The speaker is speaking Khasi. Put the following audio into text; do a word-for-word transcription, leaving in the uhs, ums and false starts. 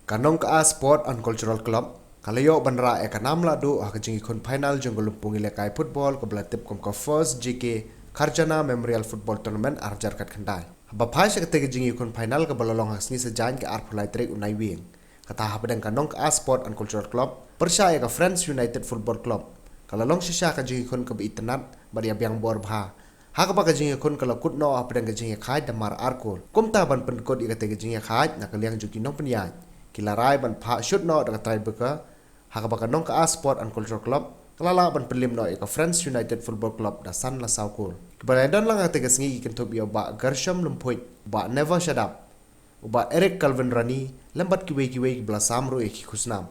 Ka Nongka Sport and Cultural Club ka la ïoh ban rah ïa ka nam la duh ha ka jingïakhun final jong ka lympung ïalehkai football kaba la tip kum ka First J K Kharjana Memorial Football Tournament ar hajar khatkhyndai. Haba phai sha katei ka jingïakhun final kaba la long ha ka sngi Saitjaiñ ka arphew lai tarik u Naiwieng, kata hapdeng ka Nongka Sport and Cultural Club pyrshah ïa ka Friends United Football Club, ka la long shisha ka jingïakhun kaba itynnad bad ïabiang bor bha, ha kaba ka jingïakhun ka la kut noh hapdeng ka jingïakhaid da mar ar kol. Kumta ban pynkut ïa katei ka jingïakhaid na ka liang jong ki nongpynïaid, ki la rai ban phah shut noh da ka tiebreaker, ha kaba ka Nongka Sport and Cultural Club ka la lah ban pynlip noh ïa ka Friends United Football Club da san la saw kol. Kiba la ïadon lang ha katei ka sngi ki kynthup ïa u Bah Gershom Lymphuid, u Bah Never Shadap, u Bah Eric Calvin Rani, lem bad kiwei kiwei kiba la sam ruh ïa ki khusnam.